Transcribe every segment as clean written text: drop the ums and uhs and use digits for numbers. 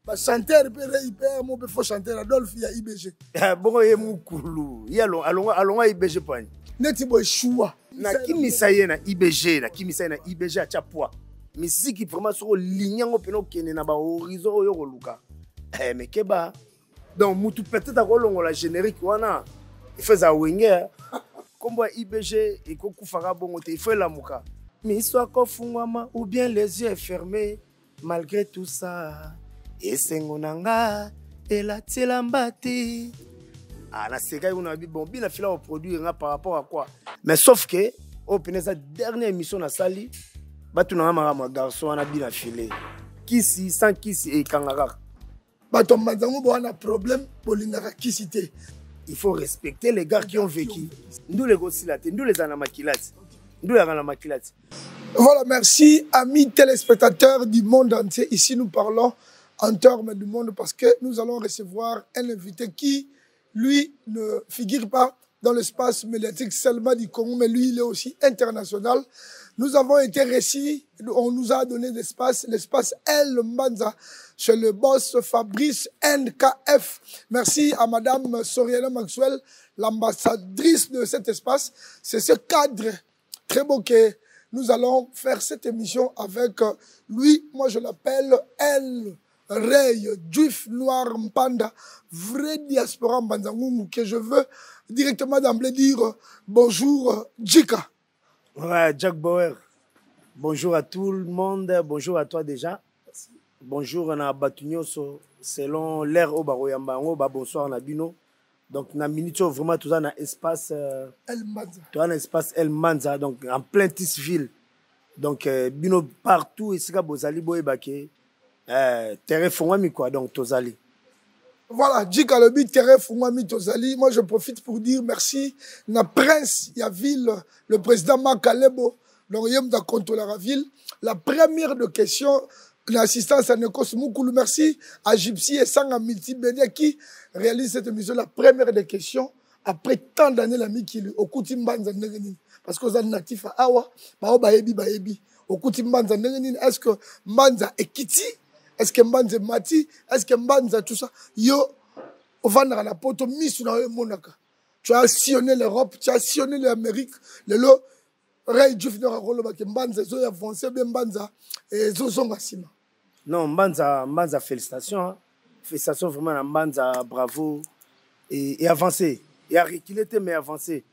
Bachanteur mpe Rei mpe mo mpe faux chanteur Adolphe ya IBG. Eh, bongo ye mukulu ye alongwa IBG pani neti boye shuwa. Nakimisa ye na IBG, nakimisa ye na IBG, atya poids misiki vraiment. Soki olingi yango mpena, okende na bahorizon oyo koluka. Eh, mais keba, donc mutu peut-être akolongola générique wana, il faut ezala Wenge. Nkombo ya IBG ekokufaka bongo te, il faut elamuka, miso akofungwama ou bien les yeux fermés. Malgré tout ça, esengo na nga elati elamba te. Ah, nasekaki kuna bi bon bina fila koproduire nga par rapport à quoi? Mais sauf que oyo pene eza dernière émission nasali, batunanga makambo ya garçon wana bina file kisi sans kisi ekanga kaka. Bato ya Mbanzango boa na problème, bolingaka kisi te. Il faut respecter les gars qui ont vécu. Ndule ekosila te, ndule ezala na makila ti, ndule ezalaka na makila ti. Voilà, merci amis téléspectateurs du monde entier. Ici, nous parlons en termes du monde parce que nous allons recevoir un invité qui, lui, ne figure pas dans l'espace médiatique seulement du Congo, mais lui, il est aussi international. Nous avons été reçus, on nous a donné l'espace, l'espace El Mbanza, chez le boss Fabrice NKF. Merci à Madame Soriana Maxwell, l'ambassadrice de cet espace. C'est ce cadre très beau que nous allons faire cette émission avec lui. Moi, je l'appelle El Rey, Juif Noir Mpanda, vrai diaspora Mbanzangungu, que je veux directement d'emblée dire bonjour, Djika. Ouais, Jack Bauer. Bonjour à tout le monde, bonjour à toi déjà. Bonjour na bato nyonso selon l'heure oyo bakoyamba yango, ba bonsoir na bino. Donc na minute oyo vraiment toza na espace El Mbanza. Toza na espace El Mbanza, donc en plein Tisville. Donc bino partout esika bozali, boyeba ke terrain fongwami quoi, donc tozali. Voilà, Djika lobi terrain fongwami, tozali. Moi, je profite pour dire merci na prince ya ville, le président Makalebo. Donc, il y a contrôler la ville. La première de questions, l'assistance à Nekos Moukoulou, merci à Gypsy et Sanga Multimédia qui réalise cette émission. La première des questions, après tant d'années, l'ami qui okuti Mbanza ndenge nini? Parce que vous êtes natif à Awa, bao bayebi bayebi. Okuti Mbanza ndenge nini? Est-ce que Mbanza ekiti? Est-ce que Mbanza mati? Est-ce que Mbanza tout ça? Yo, ovandaka na poto, misu na yo emonaka. Tu as sillonné l'Europe, tu as sillonné l'Amérique. Lelo, Ray Juif Noir akolobaki Mbanza ezo avancer bien, Mbanza ezozonga nsima. Non, Mbanza, Mbanza, félicitations, hein. Félicitations vraiment na Mbanza, bravo. Et avancé. Et à reculer, mais avancé.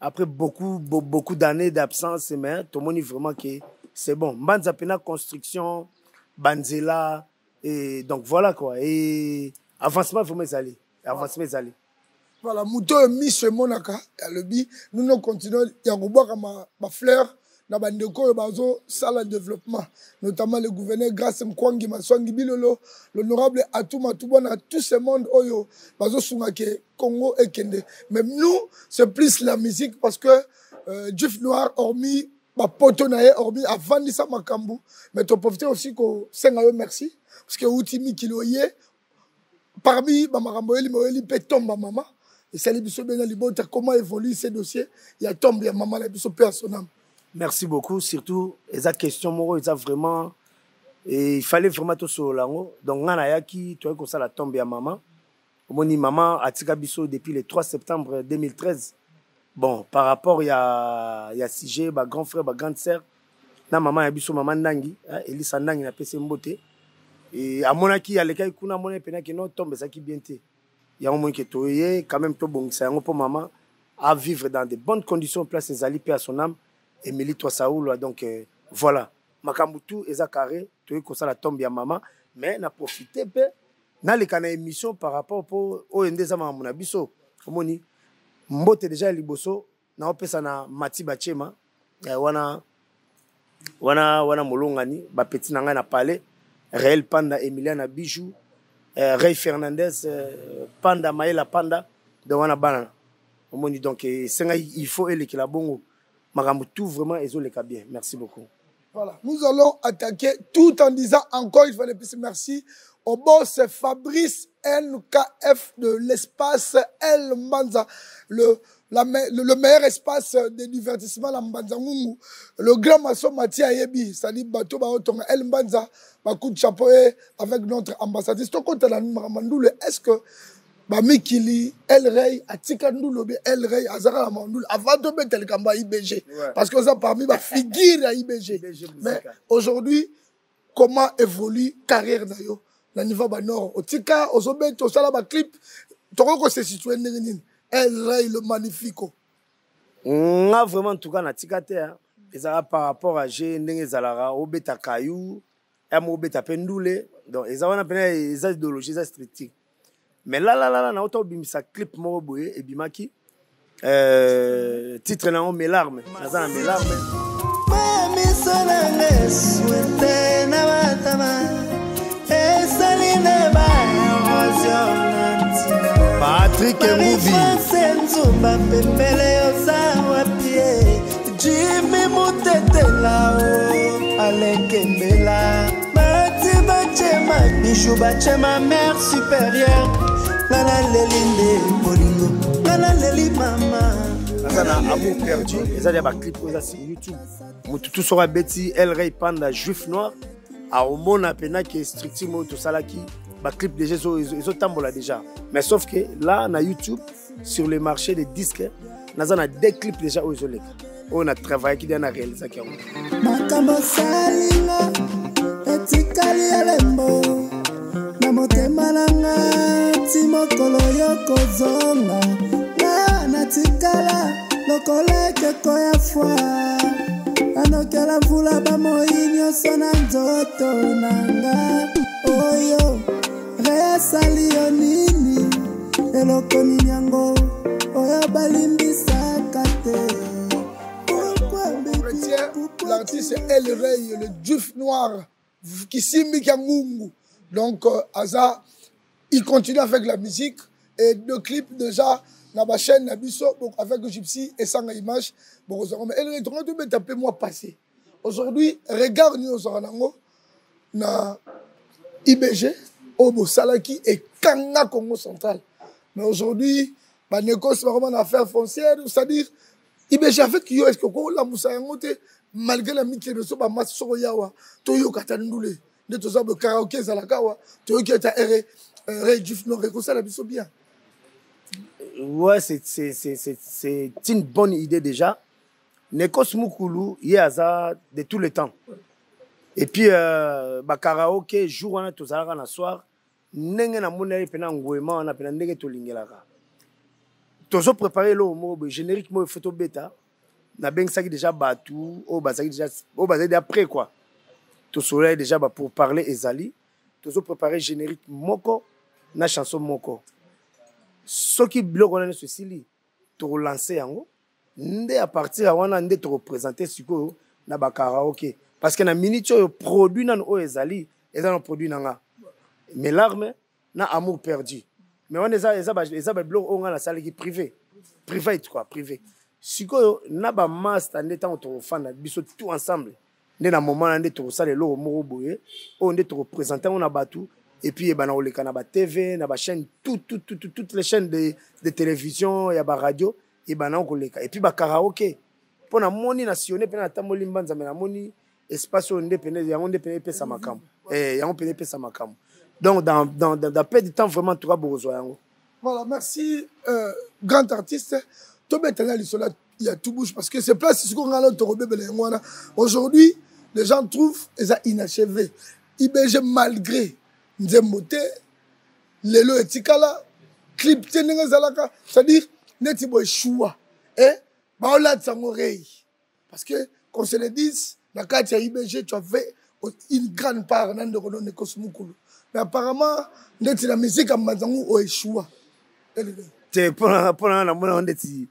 Après beaucoup, beaucoup d'années d'absence, mais tout le monde vraiment que c'est bon. Mbanza pena construction, banzela, et donc voilà quoi. Et avancement vraiment ezali. Avancement ezali. Voilà, moto oyo miso emonaka alobi, nous nous continuons ya kobwaka bafleur na bandeko oyo bazosala développement, notamment le gouverneur Grâce Mkwangi Maswangi Bilolo, l'honorable Atou Matubwana, tout ce monde oyo bazosunga ke Congo ekende. Mais nous, c'est plus la musique parce que Juif Noir, hormis bapoto na ye, hormis avandisa makambo, mais toprofite aussi kosenga yo merci parce que outi mikili oye, parmi bamakambo oyeli, oyeli mpe tomba mama esali biso bena libota. Comment évolue ces dossiers ya tombe ya mama na biso, mpe ya son âme? Merci beaucoup. Surtout eza question moko eza vraiment et il fallait vraiment tosolola yango. Donc nga nayaki, toyaki kosala tombe ya mama. Omoni, mama atika biso depuis le 3 septembre 2013. Bon, par rapport ya sujet ba grand frère, ba grande sœur na mama ya biso, mama Ndangi, Elisa Ndangi, napesi mbote. E amonaki, alekaki kuna, amonaki mpenaki no tombe ezalaki bien te. Yango moni ke toye quand même tobongisa yango mpo mama à vivre dans de bonnes conditions, place ezali, mpe à son âme, Émilie Toisaoulwa. Donc voilà, makambo tout eza carré, toyei kosala tombe ya mama, mais na profite mpe naleka na émission par rapport mpo oyo nde eza makambo na biso. Omoni, mbote déjà ya liboso naopesa na Mati Bachema, wana wana wana molongani, bapeti na ngai na palais, Réel Panda, Emilia na Bijou, Ray Fernandez, Panda Maela Panda, donc wana bana. Omoni, donc esengaki, il faut elekela bongo makambo tout vraiment ezoleka bien. Merci beaucoup. Voilà, nous allons attaquer tout en disant encore une fois de plus merci. Au boss Fabrice NKF de l'espace El Mbanza, le meilleur espace de divertissement, la Mbanza Ngungu. Le grand maçon Mathieu Ayebi, c'est-à-dire bateau Baotonga El Mbanza, ba coup de chapeau avec notre ambassadrice. Tokota na Mandoule, est-ce que ba mikili El Rey atika ndulu be El Rey azaka na mandulu avant de mettre le kamba IBG? Parce que ça parmi ba figure ya IBG. IBG. Mais aujourd'hui, comment évolue carrière na yo na niveau ba nord? Otika ozobeta, osala ba clip, toko ko se situer ndenge nini, El Rey le Magnifico? Nga vraiment, en tout cas, natika te, hein. Ezalaka par rapport à g ndenge ezalaka, obeta kayu ya moko, obeta mpe ndule. Donc eza wana mpena, eza idéologie, eza structure. Mais lalalala, nauta obimisa clip moko boye ebimaki, titre nango Mes larmes. Naza na Mes larmes. Miso nanga eswete na batama esali na baérosion na ntina. Patrik Ngubi. Nzumba pembele, oza wapi ye? Jimi Mutetela o alekembela bati bacema bijou bacema mère supérieure. Nga naleli nde bolingo, nga naleli mama. Naza na Amour perdu, eza dia baclip oyo eza sur YouTube. Motu tu soko abeti El Rey Panda Juif Noir, aomona mpena ke structure moko tosalaki baclip déjà ezotambola déjà. Mais sauf que là, na YouTube, sur le marché des disques, naza na deux clips déjà oyo ezoleka, oyo na travaillaki déjà, na réalisaki yango. Makambo salinga etikali elembo na motema na nga ti mokolo yo kozonga. Nga natikala lokola ekeko ya fwa anokela mvula, bamoi nyonso na nzoto na nga. Oyo reasali yo nini? Eloko nini yango oyo balimbisaka te? L'artiste El Rey, le Juif noir, Kisimbi Kangungu. Donc, Aza, il continue avec la musique et deux clips déjà dans ma chaîne na biso, donc avec Gypsy et Sanga Image. Bon, mais El Rey, tu peux taper moi passé. Aujourd'hui, regarde nous nango na IBG, Obo Salaki et Kanga Congo central. Mais aujourd'hui, bah, négoce vraiment affaire foncière, c'est-à-dire IBG avec yo, est-ce que la musa yango te, malgré la mikili biso bamasi soko yawa toyoka ta ndule nde toza bo karaoke ezalaka awa, toyoki ata ere Rey Juif Noir, ekosala biso bien. Ouais, c'est une bonne idée déjà. Nekos Mukulu, ye aza de tout le temps. Et puis, ba karaoke, jour wana tozalaka na soir, ndenge namoni ye mpena ngwema wana mpena ndenge tolingelaka. Tozo préparer eloko moko boye, générique moko efo tobeta. Nabengisaki déjà bato oyo bazalaki déjà, oyo bazali déjà prêt quoi. Tosololaki déjà ba pour parler ezali. Tozo préparer générique moko na chanson moko. Soki biloko wana nyonso esili, tokolance yango nde à partir ya wana nde tokoprésente sikoyo na bakaraoke, parce que na minute oyo produit nano oyo ezali, eza na produit na nga Mes larmes na Amour perdu. Mais wana eza babiloko oyo nga nasalaki privé, private quoi, privé. Sikoyo na bamaster nde ntango tokofanda biso tout ensemble, nde na moment wana nde tokosala eloko moko boye oyo nde tokoprésente yango na bato. Et puis ebana koleka na batv, na bachaîne, tout, tout, tout, tout, toutes les chaînes de télévision, ya baradio ebana koleka, et puis bakaraoke. Mpo namoni na sillonne mpe natamboli mbanzambe, namoni espace oyo nde pene yango nde pene epesa makambo, yango pene epesa makambo. Donc dans peu de temps vraiment, en tout cas, bokozwa yango. Voilà, merci, grand artiste. Tobetana lisolo ya tout bouche, parce que c'est place sikoyo nga na tokobebela yango wana. Aujourd'hui, les gens trouvent eza inachevé IBG, malgré nzembo te lelo etikala, clip te ndenge ezalaka, c'est-à-dire neti boye choix e baolatisa yango Rey. Parce que, qu'on se le dise, na kati ya IBG, tu avais une grande part na ndeko no Nekos Mukulu, mais apparemment ndeti na musique ya Mbanzangu oéchoua. Te, mpona namona yango ndeti,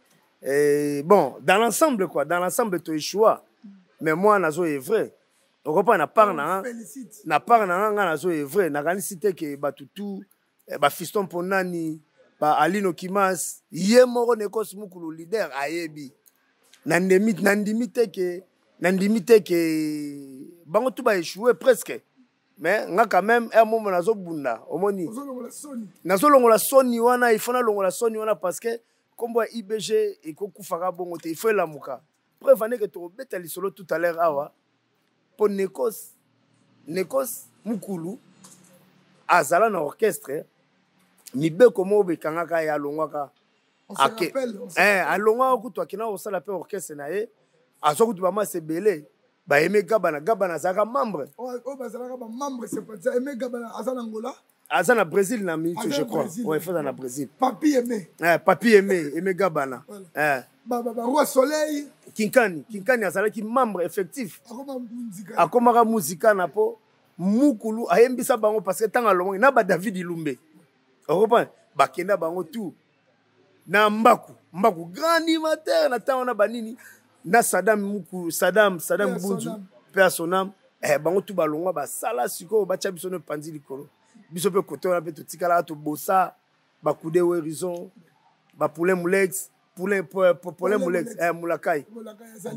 bon, dans l'ensemble quoi, dans l'ensemble toéchoua, mais moi nazo œuvre, okopa na part na Félicite. Na part na nga, nga nazo œuvre. Nakanisi te ke bato tu, bafiston mpo nani, ba Alino Kimas ye moko, Nekos Mukulu leader ayebi. Nandimi te ke bango tu baéchoué presque. Mais nga quand même un moment nazobunda, omoni nazolongola soni wana, il faut nalongola soni wana parce que kombo ya IBG ekokufaka bongo te, il faut elamuka. Preuve andeke tokobeta lisolo tout à l'heure awa mpo Nekos Mukulu azala na orchestre, mibeko moko bekangaka ye, alongwaka, alongwaka kutu akenda kosala mpe orchestre na ye, azwa kutu bamasi ebele, baeme Gabana. Gabana azalaka membre. Oyo bazalaka bamembre sympathisant, Aime Gabana aza na Angola. Aza na Brésil na minute, je crois. Ouais, aza na Brésil. Papi Aimé. Papi Aimé, Aimé Gabana. Roi Soleil. Kinkani azalaki membre effectif, akomaka muzika na po Mukulu ayembisa bango parce que ntango alongwaki na baDavid Ilumbe, ocomprendre, bakenda bango tout na Mbaku. Mbaku grand animateur na ntango wana, banini na Sadam Muku, Sadam Bunzu mpe asonam, bango tu balongwa, basala sikoyo batya biso no epanzi likolo. Biso mpe kote wana mpe totikalaka, tobosa bakude Horizon, bapoulain Mulex, poulain Paulin Mulex, Mulakai,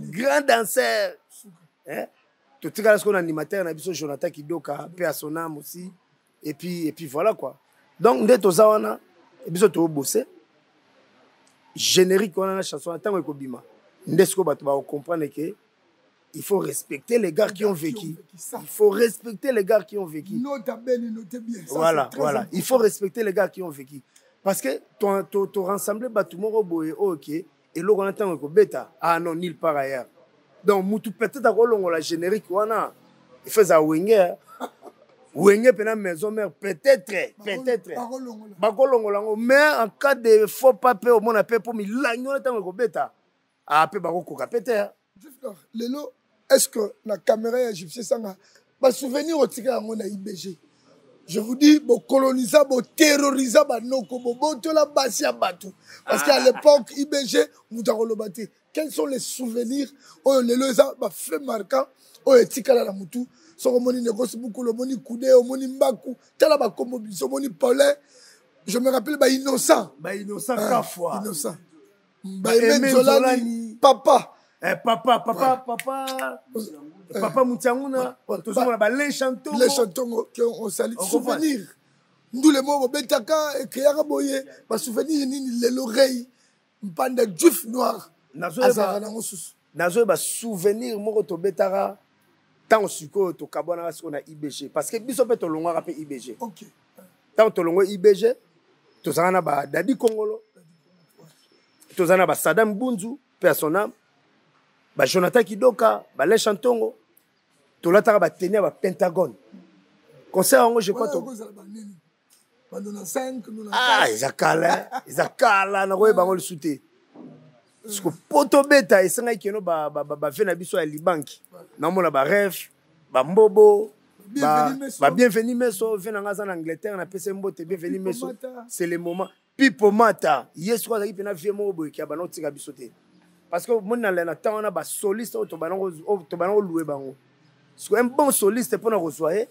grand danseur. Totikala sikoyo na animateur na biso Jonathan Kidoka mpe asonam aussi. Et puis voilà quoi. Donc nde toza wana, biso tobose générique wana na chanson wana, ntango ekobima nde sikoyo bato bakocomprendre ke il faut respecter les gars qui ont vécu. Il faut respecter les gars qui ont vécu. Nota bene, notez bien. Ça, voilà. Il faut respecter les gars qui ont vécu. Parce que ton rassemblé bato moko boye oyo ke eloko wana ntango ekobeta, ah non, nulle part ailleurs. Donc mutu peut-être akolongola générique wana, il faut eza Wenge, Wenge mpena maison mère, peut-être bakolongola yango, mais en cas de faux pas mpe omona mpe mpo milangi wana ntango ekobeta, ah mpe bakokoka mpe te. Lelo, est ce que na caméra ya Égyptien sanga basouvenir otika yango na IBG? Je vous dis, bokolonisa, boterrorisa banoko, bobotola basi ya bato, parce qu'à l'époque IBG, moto akoloba te. Quels sont les souvenirs oyo lelo eza bafait marquant oyo etikala na motu soki omoni Nekosi Bukulu, omoni Kude, omoni Mbaku, tala bakombo biso, omoni Paulin, je me rappelle bainnocent. Bainnocent Kafwa. Innocent, baeme Nzolani, papa. Papa, papa, papa, papa Mutianguna, tozomona balechantongo. Lechantongo, on sali. Souvenir ndule moko bobetaka ekeyaka boye, basouvenir nini lelo Rey Mpanda Juif Noir azalaka nango susu? Nazoyeba souvenir moko tobetaka ntango sikoyo tokabwanaka sikoyo na IBG, parce que biso mpe tolongwaka mpe IBG. Ntango tolongwe IBG, tozalaka na badadi Kongolo, toza na basadam Bunzu mpe ya sonam, bajonathan Kidoka, balesha Ntongo, tolataka bateni ya bapentagone. Concert yango, je crois, ah, eza kala, eza kala, nakoyeba yango lisu te. Siko po tobeta, esengaki keno bave na biso ya libanki, naomona barêve, bambobo, babienvenu meso ve nanga aza na Angleterre, napesa mbote. Bienvenu meso, c'est le moment. Pipo Mata, ye soko azalaki mpena vie moko boye kia bana otika biso te, parce que omoni na ntango wana basoliste oyo tobanda kolouer bango, siko un bon soliste mpona kozwa ye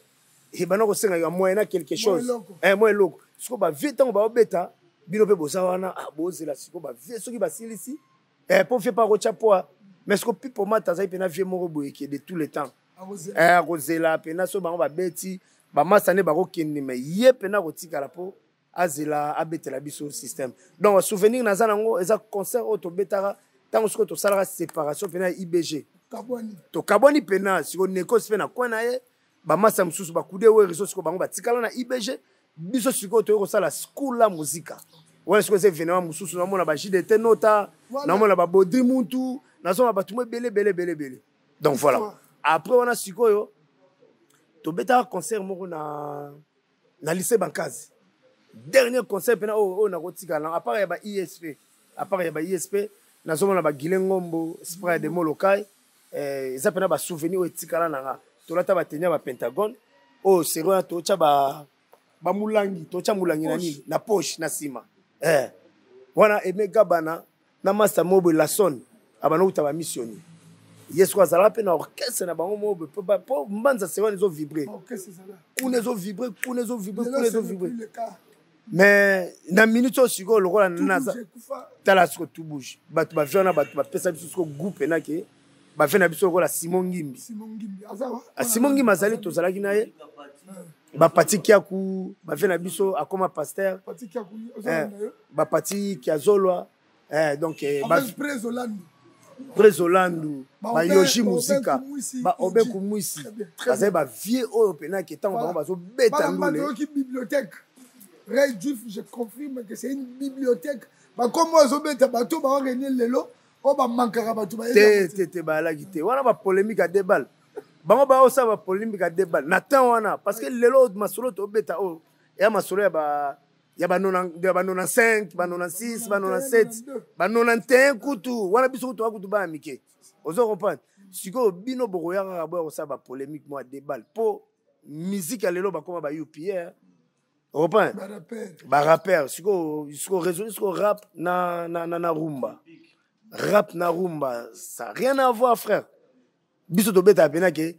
ebanda kosengaka moyen na quelque chose, mwa eloko. Siko bavie ntango baobeta, bino mpe boza wana, bozela siko bavie soki basilisi mpo vie mpe akotya poa. Mais siko Pipo Mata azali mpena vie moko boye ke de tout le temps akozela mpena so bango babeti, bamasa nde bakokende, mais ye mpena kotikala mpo azela abetela biso système. Donc souvenir naza nango eza concert oyo tobetaka ntango sikoyo tosalaka séparation mpena ya IBG, tokabwani mpena. Sikoyo Nekosi mpe na coin na ye, bamasa mosusu bakude oyo réseau, sikoyo bango batikala na IBG. Biso sikoyo toyei kosala School la Muzika wana. Sikoyo eza événement mosusu, namona ba JDT Nota, namona babodri muntu, nazomona bato mo ebele ebele ebele ebele. Donc voilà, après wana sikoyo tobetaka concert moko na lycée Bankazi, dernier concert mpena oyo nakotikala, à part ya ba ISP, à part ya ba ISP, nazomona bagile Ngombo, Spray de Molokai. Eza mpena basouvenir oyo etikala na nga. Tolata bateni ya bapentagone oyo seri wana, totya bamulangi, totya mulangi na nini na poche na nsima. Wana Aime Gabana na master moko boye Lason, abanda kuta bamissioni. Ye soko azalaka mpe na orchestre na bango moko boye, mpo mbanza se wana ezovibre kuna, ezovibre kuna, ezovibre kuna, ezovibre. Mais na minute oyo sikoyo lokola naza tala siko tout bouge, bato bavie wana, bato bapesa biso siko goût mpena ke Bavieux na biso lokola Simon Ngimbi. Simon Ngimbi azali, tozalaki na ye, bapati Kiaku, bavieux na biso akoma pasteur, bapati Kiazolwa, donc Prezolandu, bayoji musika, baobe Kumwisi, bazali bavieux oyo mpenaki ntango bango bazobeta ndule. Bibliothèque Ray Juif, je confirme que c'est une bibliothèque. Bakombo azobeta, bato baorenie lelo oyo bamankaka bato. Te, te, te, bayalaki te wana. Bapolémique ya debal, bango baosala bapolémique ya debal na temps wana, parce que lelo masolo tobeta oyo eya masolo ya ba 95, ba 96, ba 97, ba 91 kutu. Wana biso kutu kutu baya mike, ozo comprendre. Sikoyo bino bokoya kaka boya kosala bapolémique mwa debal, mpo musique ya lelo bakóma ba upr, comprendre, barappeur. Sikoyo raisonne, sikoyo rap na rumba, rap na rumba, ça rien à voir, frère. Biso tobetaka mpena ke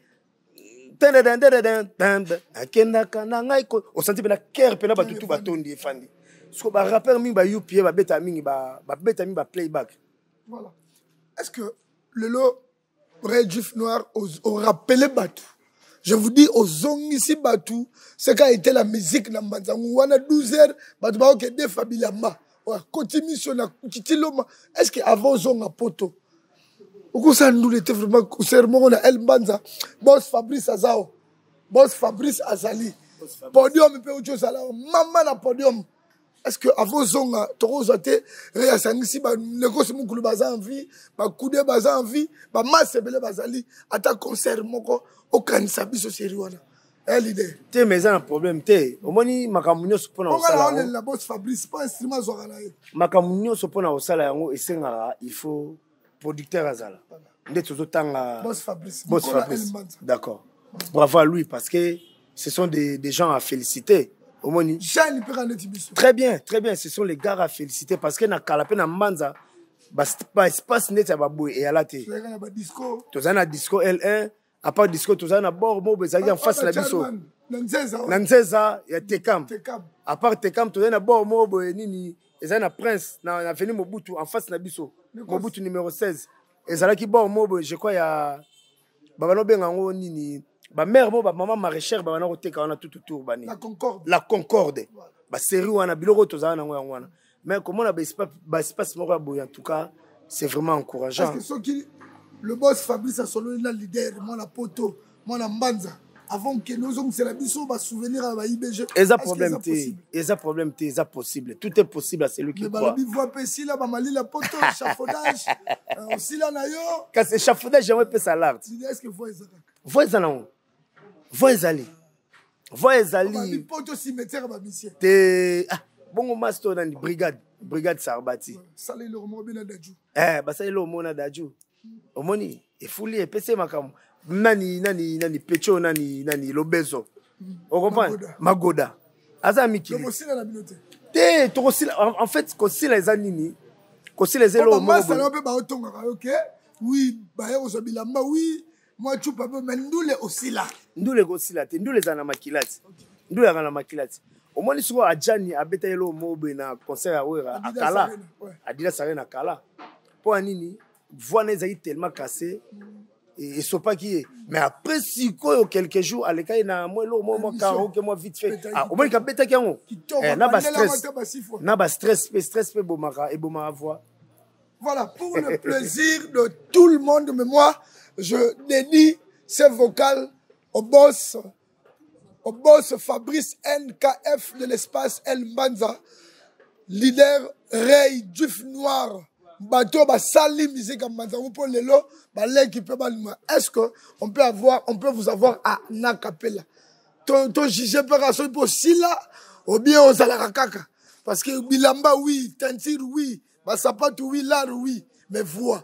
nakendaka na ngai, osanti mpena kere mpena bato tu batondi efandi. Siko barappeur mingi, bayupie babetaka mingi, babeta mingi baplayback. Voilà. Est ce que lelo Ray Juif Noir orappeler bato, je vous dis, ozongisi bato ce qu'a été la musique na Mbanzangu wana, 12 heures bato baoke defa bilamba, koti miso na kitiloma? Est ce que avant ozonga poto okosala ndule te vraiment concert moko na El Mbanza? Boss Fabrice azao, boss Fabrice azali podium mpe uti ozala mama na podium. Est ce que avant ozonga tokozwa te Rey asangisi banekosi mokulu baza en vie, bakude baza en vie, bamase ebele bazali, ata concert moko okanisa biso série wana ya leader? Te, mais eza na problème te. Omoni, makambo nyonso mpona kosala boss Fabrice mpo instrument azwaka na ye. Makambo nyonso mpona kosala yango esengaka, il faut producteur azala nde tozotanga. Boss Fabrice. Boss Fabrice, d'accord, bravo à lui, parce que ce sont des gens à féliciter, omoni. Jeanne mpe neti biso. Très bien, très bien, ce sont les gars à féliciter, parce que na kala mpe na Mbanza, baespace neti ya baboye eyala te. Tozali na disco L1, à part disco tozali na bord moko ezalaki en face na biso na Nzeza ya Tekam. À part Tekam, tozali na bord moko boye nini ezali na Prince na avenue Mobutu, en face na biso, Mobutu numéro 16. Ezalaki bord moko boye, je crois, ya babana obenga yango nini, bamare mo, bamama maraîchère babana koteka wana tout autour bani. La Concorde. La Concorde, basérie wana, biloko oyo tozala nango yango wana. Mais komona baespace moko ya boye, en tout cas c'est vraiment encourageant. Parce que soki le boss Fabrice asololi na leader mwana poto, mwana Mbanza, avant kende ozongisela biso basouvenir ya ba IBG. Eza problème te, eza problème te, eza possible. Tout est possible à celui qui croit. Balobi voix mpe esila, bamalila poto, échafaudage osila na yo. Kasi échafaudage yango epesa l'art. Est ce que voix eza kaka? Voix eza nango, voix ezali, voix ezali. Poto cimetière bamisie. Te, ah, bongo master nani, brigade Sarbati. Sala eloko moko bena Daju. Eh, basali eloko moko na Daju, omoni efuli, epesi makambo nani nani nani pecho nani nani lobezo, ocomprendre, Magoda aza mikili. Kosila na bino te. Te, tokosila. En fait kosila eza nini? Kosila eza eloko moko mpe baotongaka yo ke oui, baye kozwa bilamba, oui, mwa cupa mpe, mais ndule osila. Ndule ekosila te, ndule ezala na makila ti, ndule ezalaka na makila ti. Omoni sikoyo Ajani abeta eloko moko boye na concert ya Wera akala, Adidas Arena akala. Mpo ya nini? Voix na ezalaki tellement cassé, esopaki ye. Mais après sikoyo quelques jours alekaki na mwa eloko moko, mwa karaoke mwa vite fait, omoni kabetaki yango na bastress mpe, stress mpe ebomaka, ebomaka voix. Voilà, pour le plaisir de tout le monde, mais moi, je dédie ces vocales au boss Fabrice NKF de l'espace El Mbanza, leader Ray Duf Noir. Bato basali musique ya Mbanza mpo lelo baleki mpe balima. Est ce que on peut avoir, on peut vous avoir à nakapela to, to juge mpe kaka soki mpo osila ou bien ozalaka kaka? Parce que bilamba oui, teinture oui, basapatu oui, l'art oui, mais voix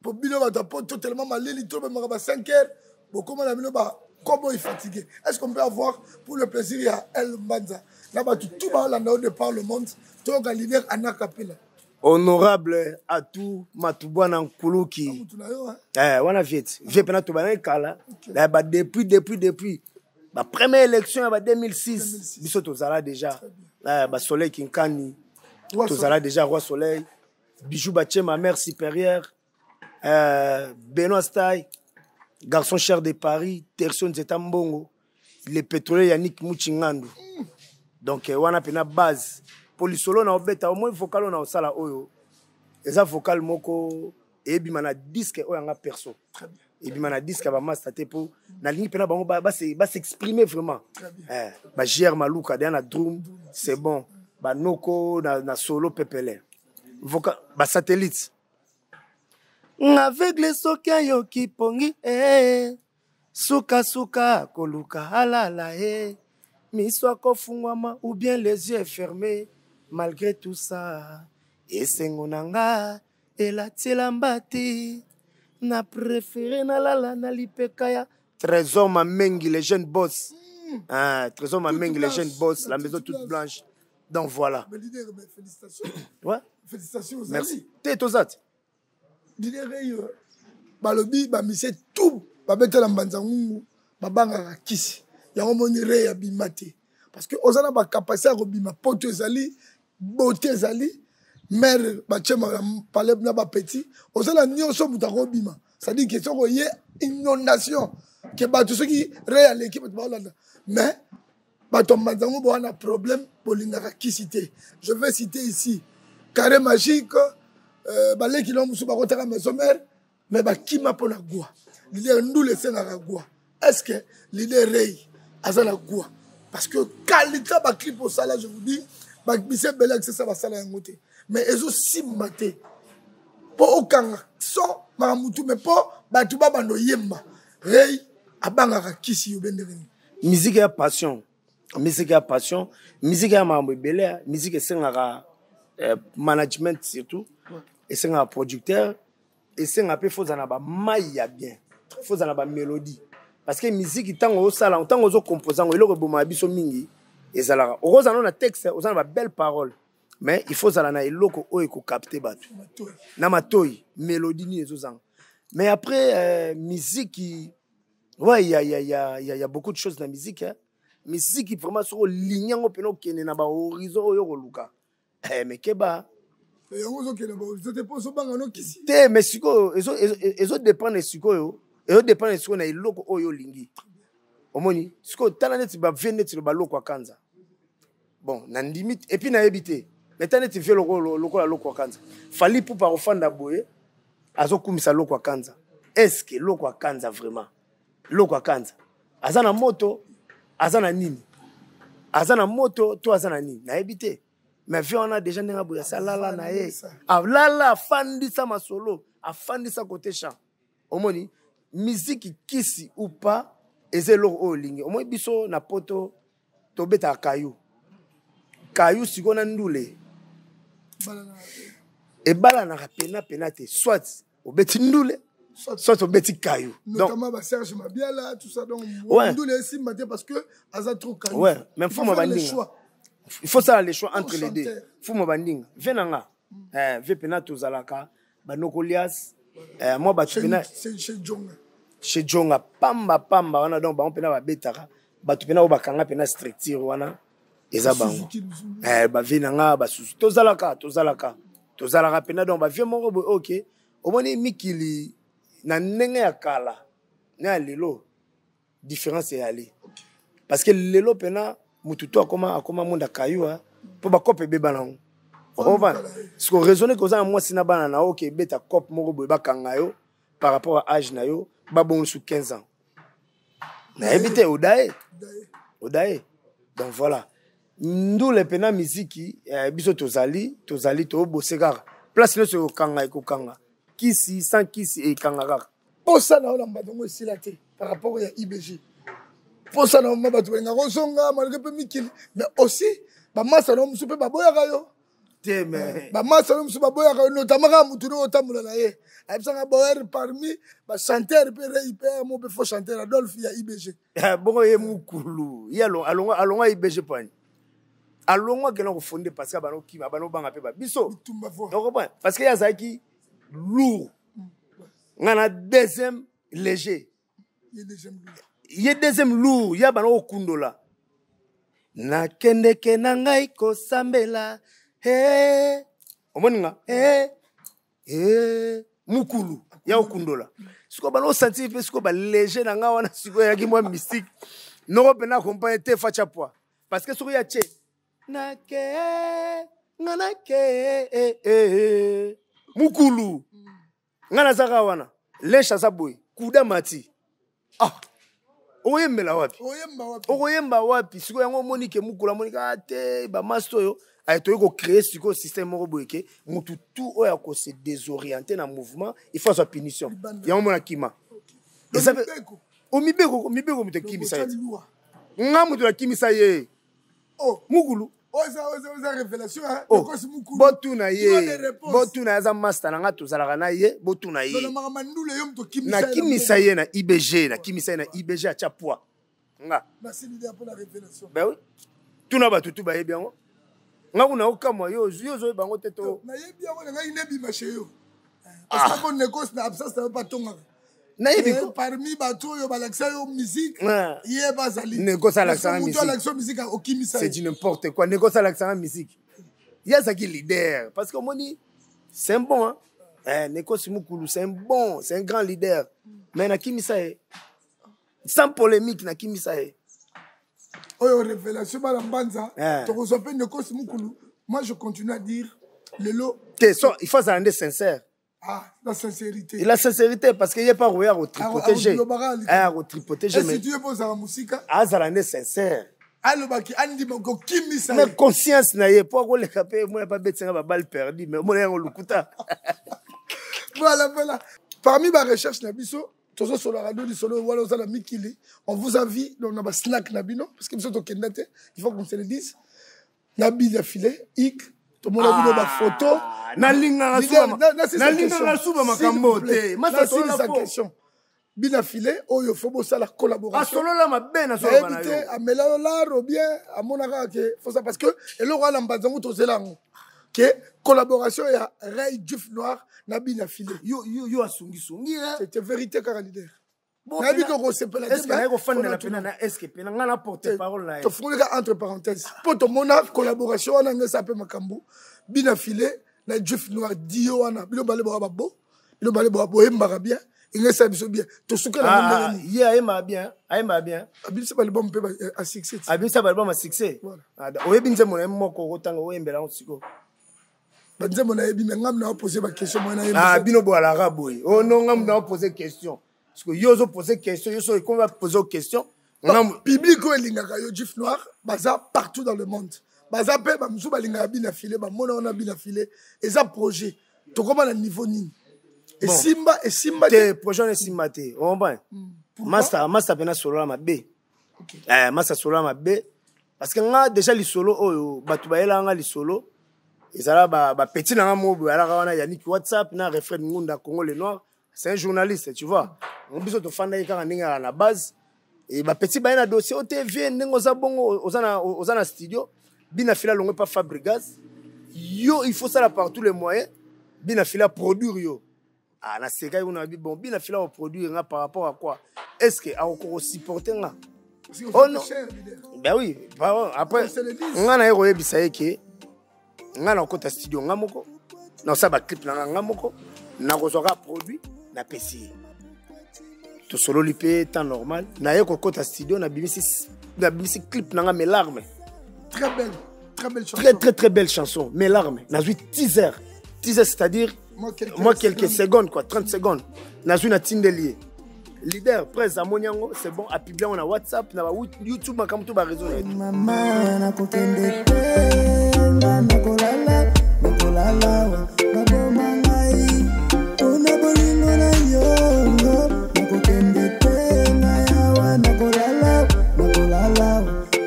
po bino bato ya poto tellement maleli to bemaka ba 5 heures, bokóma na bino bakobo fatigué. Est ce qu'on peut avoir pour le plaisir ya El Mbanza na bato tout baolanda o de par le monde, toyoka leader anakapela? Honorable Atu Matubwana Nkuluki. Eh, wana viet vie mpena tobandaki kala na ba depuis ba première élection ya ba 2006, biso tozala déjà, eh, basoleil Kinkani tozala déjà, Roi Soleil, Bijou Bachema, mère supérieure. Benoît Stay, garçon cher de Paris, Tersion Nzeta Mbongo, le pétrolier Yannick Muchingandu. Donc wana pena base po lisolo na obeta au moins vocal na osala oyo eza vocal moko ebima na disque oyo yanga perso. Ebima na disque ya bamaster te mpo nalingi mpena bango basexprimer vraiment. Eh, ba JR Maluka deya na drum, c'est bon, banoko na solo pepele vocal basatellite aveugle soki ayoki pongi eh, sukasuka koluka alala eh, miso akofungwama ou bien les yeux fermés. Malgré tout ça, esengo na nga elati elamba te, na préféré nalala na lipeka ya Trésor Mamengi, les jeunes boss. Ah, Trésor Mamengi, les jeunes boss, la maison toute blanche. Donc voilà. Mais leader, mais félicitations. Ouais. Félicitations aux Merci. amis. T'es tozat. Leader, balobi bamise tout babetela mbanza ngungu, babangaka kisi yango moni re ya bima te, parce que oza na bacapacité ya kobima poto, ezali beauté, ezali mare batie palais na bapetit, oza na nyonso, moto akobima. C'est-à-dire que soki oye inondation ke bato, soki re aleki, bato baolanda. Mais bato ya mbanza ngungu boza na problème, bolingaka kisi te. Je vais citer ici Carré Magique, baleki na mosusu bakotaka maison mare, mais bakima mpo na gwa. Leader, ndula esengaka gwa. Est ce que leader Rey aza na gwa? Parce que qualité baclip osala, je vous dis, babisi ebele akisesa basala yango te, mais ezosimba te mpo okanga son makambo tu, mais mpo bato babanda oyemba, Rey abangaka kisi yo bendenge nini? Musique ya passion, musique ya passion, musique ya makambo ebele. Musique esengaka management surtout, esengaka producteur, esengaka mpe fo ozala na bamai ya bien, fo ozala na bamélodie, parce que musique, ntango osala, ntango ozocompose yango, eloko ebomaka biso mingi ezalaka okozala no na texte, oza na babelle parole, mais il faut ozala na eloko oyo ekocapter bato na matoi, mélodie nini ezozanga. Mais après, musique, ouais, il y a beaucoup de choses na musique, hein. Musique vraiment, soki olingi yango mpena, okende na bahorizon oyo koluka, eh, mais keba. Yango ozokende bahorizon te mpo ozobanga nokisi. Te, mais sikoyo ezodépendre, sikoyo ezodépendre sikoyo na eloko oyo olingi. Omoni sikoyo, tala neti bavie neti baloko ya Kanza. Bon, nandimi et puis nayebi te, mais tala neti vie lokola loko ya Kanza, Fally Pupa kofanda boye, azokumisa loko ya Kanza. Est ce que loko ya Kanza vraiment, loko ya Kanza aza na moto, aza na nini, aza na moto to aza na nini, nayebi te. Mais vie wana déjà ndenge boye asalala na ye, alala, afandisa masolo, afandisa côté champ. Omoni musique, kisi ou pas, eza eloko oyo olingi. Omoni biso na poto tobetaka kayu kayu, sikoyo na ndule ebalanaka pena pena te, soit obeti ndule, soit obeti kayu. Notamment ba Serge Mabiala, tout ça. Donc ouais, ndule esimba te parce que aza trop kayu. Ouais, mais fuma bandinga, il faut sala les choix entre les deux. Fuma bandinga ve na nga, eh, ve pena tozalaka banokolias, eh, mwa bato pena chez Jonga. Chez Jonga pamba pamba wana. Donc bango mpena babetaka bato mpena oyo bakanga mpena structure wana, eza bango, eh, bavie na nga basusu tozalaka mpena. Donc bavie moko boye, ok, omoni mikili na ndenge ya kala na ya lelo, différence eyali, parce que lelo mpena mutu to akoma monde akayua mpo bakope ebeba nango. Okomprendre siko raisonne ke oza na mwasi na bana na yo, oke ebeta cope moko boye, bakanga yo par rapport à âge na yo, babongo su 15 ans, nayebi te, odaye odaye. Donc voilà, ndule mpena miziki, eh, biso tozali tobose kaka place nyonso ekokanga, ekokanga kisi sans kisi, ekanga kaka. Posa na yo na bato yango esila te par rapport ya IBG. Posa na yo ma bato balingaka ozonga malgré mpe mikili, mais aussi bamasa na yo mosusu mpe baboyaka yo. Te, mais Bamasa na yo mosusu baboyaka yo, notamment kaka motu no otambola na ye, ayebisanga boer parmi bachanteur mpe rei mpe mo mpe faux chanteur Adolphe ya IBG. Bongo ye mokulu ye alongwa IBG pani, alongwa, akenda kofonde parce que abana okima, abana obanga mpe babiso. Ocomprendre, parce que ye azalaki lourd, nga na deuxième léger, ye deuxième lourd, ye abana kokundola nakendeke na ngai kosambela. Hey, omoni nga, hey, hey. Mukulu ya okundola. Sikoyo bana osentir mpe sikoyo baléger na nga wana, sikoyo eyaki mwa mystique noko mpena accompagne te facha poa, parce que soki ya tie nake nga nake eh, eh, mukulu nga nazaka wana, leshe aza boye, kuda mati, ah, okoyembela wapi? Okoyemba wapi? Sikoyo yango omoni ke mukulu amoni kaka te bamaster oyo aye, toyei kocréer sikoyo système moko boye ke mutu tu oyo akose désorienté na mouvement, il faut azwa punition. Yango mona kima eza omibeko, mibeko moto ekimisa ye, nga moto nakimisa ye. Oh. Mukulu. Oh. Botuna ye, botuna ye, aza master na nga, tozalaka na ye, botuna ye. Nakimisa ye na IBG, nakimisa ye na IBG, atya poids nga. Ben oui, tuna bato tu bayebi yango. Nga kuna okamwa, yo yo ozoyeba yango te to? Nayebi yango, na ngai nebima chez yo, parce que négoce na absence na yo batongaka. Nayebi. Parmi bato oyo balakisa yo musique, ye bazali. Négoce alakisanga musique? Alakisa musique, okimisa. C'est du n'importe quoi. Négoce alakisanga musique? Ye azalaki leader, parce que omoni, c'est un bon, hein? Eh, Négoce Mukulu, c'est un bon, c'est un grand leader, mais nakimisa ye sans polémique, nakimisa ye. Oyo révélation, bana mbanza. Tokozwa mpe Négoce Mukulu. Moi, je continue à dire lelo te so, il faut azala nde sincère. Ah, la sincérité. Et la sincérité, parce que ye pas roya kotripoter, akotripoter. Mais tu ozala mosika. Azala nde sincère. Alobaki andima kokimisa. Mais conscience na ye, po akoleka mpe mona babetisanga baballe perdu, mais omona yango lokuta. Voilà, parmi barecherche na biso, tozosolaka do lisolo wana oza na mikili. On vous a vu donc na basnack na bino, parce que biso tokenda te, il faut qu'on se le dise, na But na Filet ik tomona bino bafoto. Nalingaka suba makambo te. Nasilisa question. But na Filet oyo, faut bosala collaboration. Asolola mabe. Nayebi te, amela yo laro bien, amonaka ke fosa, parce que eloko wana mbanza yango tozela yango ke collaboration ya Ray Juif Noir na But na Filet. Yo, yo, yo asungisungi. C'est vérité kaka, leader. Nayebi ke okosepela. Naye kofandela pena na eske pena nga na porte parole na ye. Tofungoli ka entre parenthèse mpo tomona collaboration wana ngo esa mpe makambo. But na Filet na Juif Noir dio wana, bino bale boka babo, bino bale boka boyembaka bien, enge esala biso bien. Tosukela. Ah, ye ayembaka bien, ayembaka bien. Abimisa balbum mpe a succès. Abimisa balbum a succès. Oyebi nzembo na ye moko okotanga, oyembela yango sikoyo? Banzembo nayebi, me ngam na opose baquestion mwana. Ah, bino boalaka boye, o no, ngam na opose question parce que yo ozopose question, yo so ekomi bapose question. Public oyo elingaka yo, Juif Noir, baza partout dans le monde, baza mpe bamosusu balingaka But na Filet, bamona wana But na Filet eza projet. Tokóma na niveau nini? Esimba, esimba? Te, projet wana esimba te, ocomprend? Master, master mpena solola mabe. Eh, master solola mabe, parce que nga déjà lisolo oyo bato bayelaka nga lisolo ezala bapeti na nga moko boye alaka wana, Yannick WhatsApp na Refred Ngunda Congo le Noir, c'est un journaliste, tu vois. Biso tofandaki kaka ndenge kaka na base e bapeti baye na dossier o te vie ndenge oza bongo, oza na studio, But na Filet alongwe pa Fabrigas, yo il faut sala par tous les moyens But na Filet produire yo. Ah, nasekaki kuna, bi bon, But na Filet akoproduire nga par rapport à quoi? Est ce que akoki kosupporte nga? Oh non, ben oui. Après nga naye koyebisa ye ke nga nakota studio nga moko, nasala baclip na nga nga moko, nakozwaka produit, napesi ye. Tosololi mpe temps normal, naye kokota studio, nabimisi clip na nga Mes larmes. Très belle, très belle chanson. Très très très belle chanson, Mes larmes. Nazwi teaser, teaser, c'est-à-dire moi quelques, moi quelques secondes quoi, 30 secondes. Nazwi, natindeli ye, leader presse amoni yango, c'est bon, apublie yango na WhatsApp, na ba YouTube, makambo to bareseau na ye. Mama, nakokende te, nga nakolala, nakolala, baboma ngai mpona bolingo na yo. Nakokende te, ngai awa nakolala, nakolala,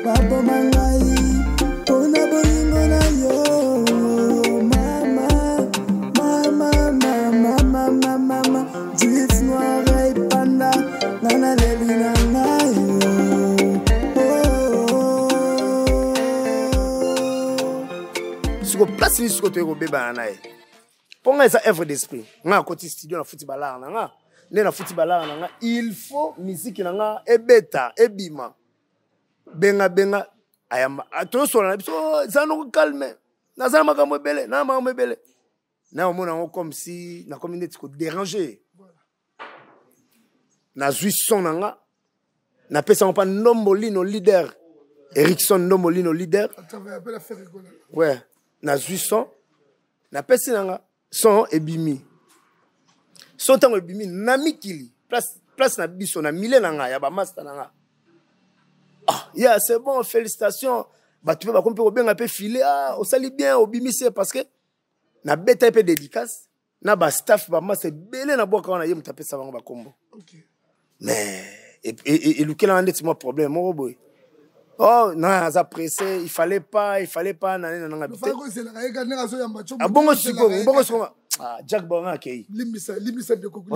baboma ngai mpona bolingo na yo. Mama, mama, mama, mama, mama, Juif Noir epanda nga naleli na ngai. Oh. Siko place nini siko toyei kobebana na ye? Mpo ngai eza œuvre d'esprit. Ngai akoti studio, nafuti balara na nga nde nafuti balara na nga, il faut miziki na nga ebeta, ebima. Benga, benga, ayamba, tozosola na biso, eza noko calme, naza na makambo ebele, na makambo ebele. Na omona yango comme si nakomi neti kodéranger. Nazwi son na nga, napesa yango mpa Ndombolino leader, Erikson Ndombolino leader. Ouais, nazwi son, napesi na nga son, ebimi. Son ntango ebimi na mikili, place na biso, na mile na nga ya bamaster na nga, ah yeah, c'est bon, félicitations. Bato mpe bakomi mpe kobenga mpe file, ah, osali bien, obimisi ye, parce que nabeta ye mpe dédicace na bastaff, bamasa ebele na bwaka wana, ye moto apesa bango bakombo. Mais elukelanga ndeti mwa problème moko boye. Oh non, aza pressé, il fallait pas, il fallait pas. Nani na nanga te, abongo sikoyo, bongo sikoyo, ah, Jack Bonga akei.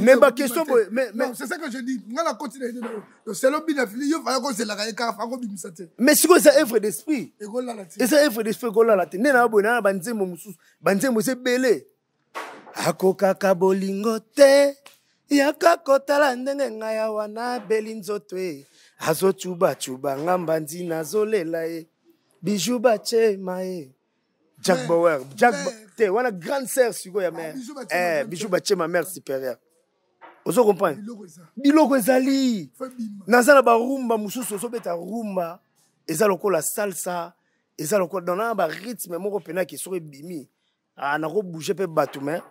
Mais baquestion boye, mais c'est ça que je dis, nga na koti na ye donc selo bina fili yo faya kozelaka ye kaka fakobimisa te. Mais sikoyo eza œuvre d'esprit. Ekolala te. Eza œuvre d'esprit, ekolala te. Nde na boye na banzembo mosusu, banzembo eza ebele. Akokaka bolingo te, yaka kotala ndenge ngai awa nabeli nzoto e, azocubacuba ngamba nzina, azolela ye Bijou Bachema ye Jack Bauer. Jack te wana grande sœur sikoyo ya mère, eh, Bijou Bachema, mère supérieure. Ozo comprendre, biloko ezali. Naza na barumba mosusu, ozobeta rumba eza lokola salsa, eza lokola donc na barythme moko mpenaki soki ebimi, ah, nakobouge mpe bato. Mais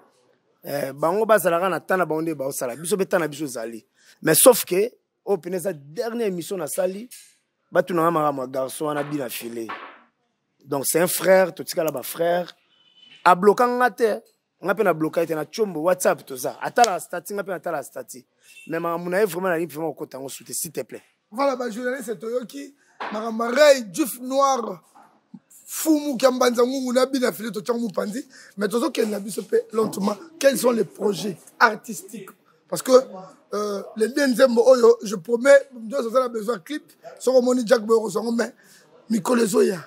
eh, bango bazalaka na temps na bango nde baosala, biso mpe temps na biso ezali. Mais sauf que oyo mpena eza dernière émission nasali, batunanga makambo ya garçon wana bina file. Donc c'est un frère, totikala bafrère. Abloka nga te, nga mpe nabloka ye te. Na tiombo WhatsApp toza, atalaka statut, nga mpe natalaka statut. Mais makambo na ye vraiment, nalingi vraiment kokota yango su te, s'il te plaît. Voilà, bajournaliste, toyoki makambo Ray Juf Noir Fumu kia Mbanza Ngungu na bina fili, totiango mopanzi. Mais tozokende na biso mpe lentement. Quels sont les projets artistiques? Parce que les deux nzembo oyo, je promets, nyonso oza na besoin clip, soki omoni Jack boyo kozwango. Mais mikolo ezoya,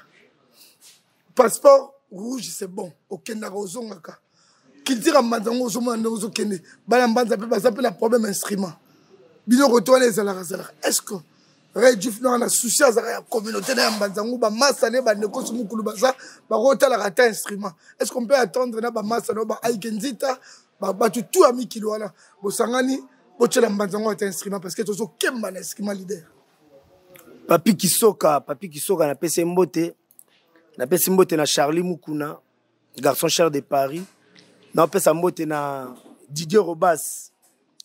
passeport rouge, c'est bon, okendaka ozongaka culture ya Mbanza yango, ozomona ndenge ozokende. Bana Mbanza mpe baza mpe na problème instrument, biloko to wana ezalaka zalaka. Est ce que Ray Juf nanga na souci azalaka ya communauté na ya Mbanza yango, bamasa ne bandeko so mokulu baza bakotalaka ata instrument? Est ce qu'on peut attendre na bamasa na baaike nzita, bato tu ya mikili wana bosangani, botyela Mbanza yango ata instrument? Parce que tozokemba na instrument leader. Papi Kisoka, Papi Kisoka, napesi mbote, napesi mbote na Charlie Mukuna, garçon cher de Paris. Napesa mbote na Didier Robas.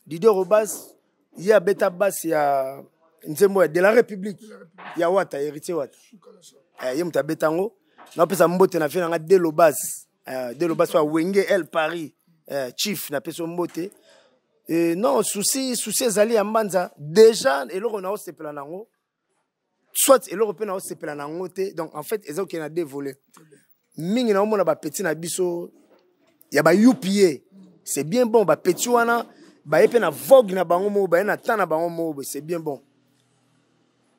Didier Robas, ye abeta basi ya nzembo ya de la République ya Wata, Héritier Wata. Eh, ye moto abeta yango. Napesa mbote na vie nanga Delobas, eh, Delobas ya Wenge El Paris, eh, chief, napesi yo mbote. Non, souci ezali ya Mbanza déjà. Eloko na osepela nango, soit eloko mpe na osepela nango te. Donc en fait eza okende na deux volets. Mingi naomona bapeti na biso ya ba UPA, c'est bien bon. Bapeti wana baye mpe na vogue na bango moko, baye na temps na bango moko, c'est bien bon.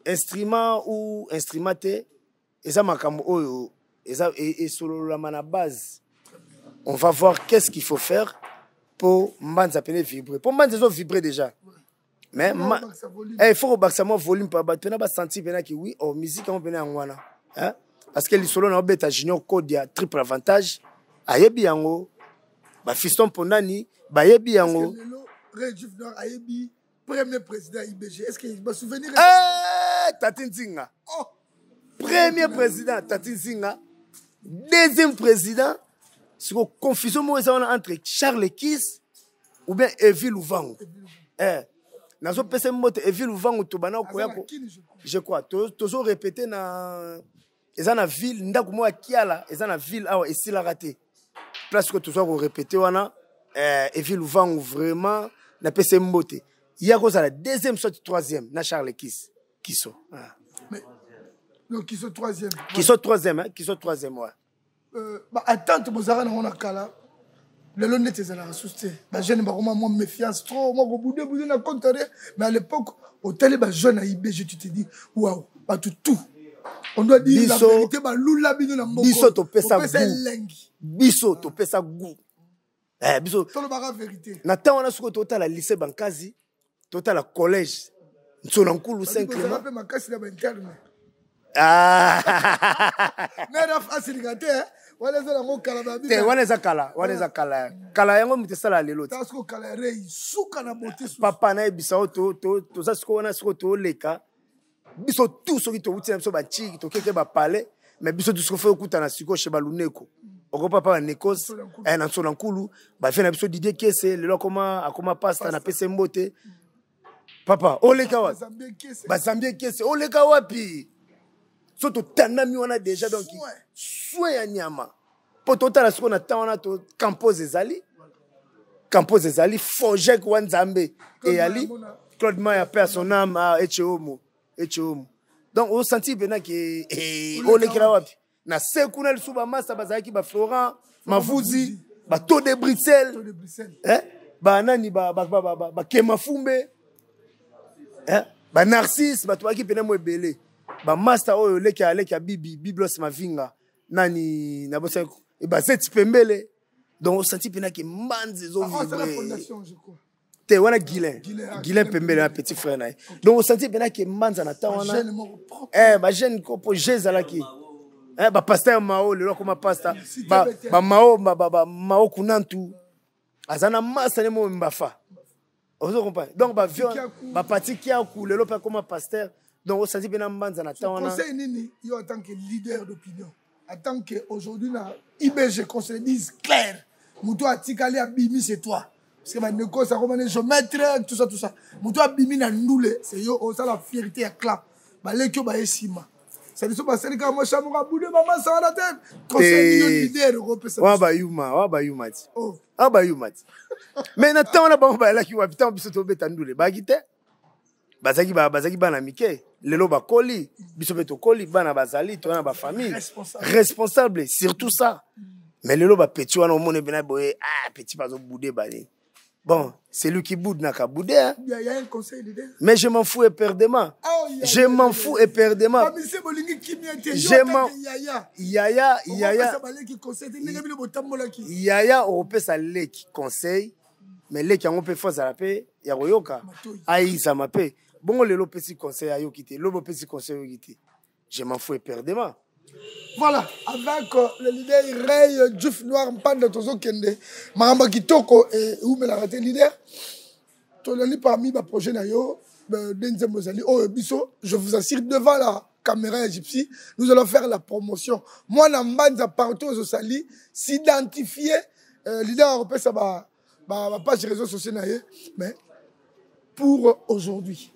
Instrument ou instrument te, eza makambo oyo eza esololama na base. On va voir qu'est-ce qu'il faut faire po Mbanza pene vibrer, po Mbanza ezo vibrer déjà. Mais il faut kobakisa mwa volume pa bato mpena basentir mpenaki oui, oh, musique yango mpena yango wana, hein? Parce que lisolo na obeta Junior Code ya triple avantage, ayebi yango, bafiston Mpondani bayebi yango. Ayebi premier président IBG, est ce que basouvenir? Eh, Tati Nzinga. Oh. Premier président Tati Nzinga, deuxième président siko confusion moko eza wana entre Charles Kis ou bien Evi Luvango. Eh, nazopesa mbote Evi Luvango. Tobanda koya, je crois tozo répété na eza na ville, ndako moko ya Kiala eza na ville awa, esilaka te, place ko tozwa korépété wana. Eh, Evi Luvango vraiment, napesa mbote. Ye kozala deuxième soit troisième na Charles Kis Kiso, ah. Mais, donc Kiso troisième. Kiso troisième, hein? Kiso troisième, ouais. Ba attente bozalaka nango na kala, lelo neti ezalaka susu te. Bajeune bakoma mwa méfiance trop, mwa kobude bude na compte rien. Mais à l'époque, otali bajeune ya IBG, tu te dis waouh, bato tout, on doit dire la vérité, balula bino na mboka. Biso topesa goût, biso topesa goût. Eh, biso tolobaka vérité. Na ntango wana soki totala lycée Bankazi, totala collège Nsona Nkulu Saint Clément. Mpe makasi na bainterne. Ah. Asilika te, wana eza nango kala. Te, wana eza kala, wana eza kala. Kala yango moto esala lelo te. Kala Rey suka na beauté. Papa, nayebisa o toza sikoyo wana, sikoyo tooleka biso tu. Soki towuti na biso bantiki, tokeke bapale, mais biso tu sikoyo faut okutana sikoyo chez baluneko, okopa pa banekos na nsola nkulu, bavie na biso Didier Kese. Lelo akoma pasteur, napesa mbote. Papa, oleka wapi? Bazambie Kese, oleka wapi? So totandami wana déjà, donc soin ya nyama mpo totala sikoyo na temps wana. To campose ezali, campose ezali Forgek wa Nzambe eyali Claude Maya, pe à son âme, ece omo, ece omo. Donc osanti mpena ke olekela wapi na se kuna. Lisusu bamasa bazalaki baflorent Mavuzi, bato de Bruxelles, banani, bakema fumbe, banarcisse, bato bazalaki mpena mo ebele. Bamaster oyo leki aleki ya bibi Biblos Mavinga, nani nabosaki, bazeti pembele. Donc osanti mpena ke mbanzi ezovibre te. Wana Guilin, Guilin pembele na petit frère na ye. Donc osanti mpena ke mbanza na temps wana bajeune kopo je ezalaki bapasteur Mao. Lelo akoma pasteur bamao, Mao Kunantu aza na masa ne mo Mbafa, ozo comprendre? Donc bavion bapati Kiaku, lelo mpe akoma pasteur. Donc osanti mpe na mbanza na temps wana. Conseil nini yo en tant que leader d'opinion, en tant que aujourd'hui na IBG, qu'on se dise clair, moto atikali abimi, c'est toi, parce que bandeko sakomane géomètre, tout ça, tout ça, moto abimi na ndule, c'est yo. Osala fierté ya clap, baleki oyo baye nsima, c'est biso basali kaka mwasha moko abude bamasa wana te. Conseil yo leader okopesa? Wa bayuma, wa bayuma ti, wa bayuma ti. Mais na ntango wana bango bayalaki wapi? Ntango biso tobeta ndule bayaki te, bazalaki bana mike. Lelo bakoli, biso mpe tokoli, bana bazali, toza na bafamille responsable, surtout ça. Mais lelo bapeti wana, omoni mpena boye, ah, petit bazobude bani. Bon, c'est lui qui boude n'a qu'à bouder. Hein. Il y a un conseil leader. Mais je m'en fous éperdument. Oh, je m'en fous éperdument. Je m'en. Yaya, yaya. Yaya, opesa leki conseil. Mais leki yango mpe fo azala mpe ya koyoka, ayizama mpe bongo. Lelo opesi conseil, ayoki te. Lobi opesi conseil, ayoki te. Je m'en fous éperdument. Voilà, avec le leader Ray Juf Noir Mpanda, tozokende makambo kitoko eumelaka te. Leader, tolali parmi baprojet na yo de nzembo ezali oyo biso, je vous assure, devant la caméra ya Gypsy, nous allons faire la promotion. Mwana Mbanza partout ozosali s'identifier, leader akopesa bapage réseaux sociaux na ye. Mais pour aujourd'hui,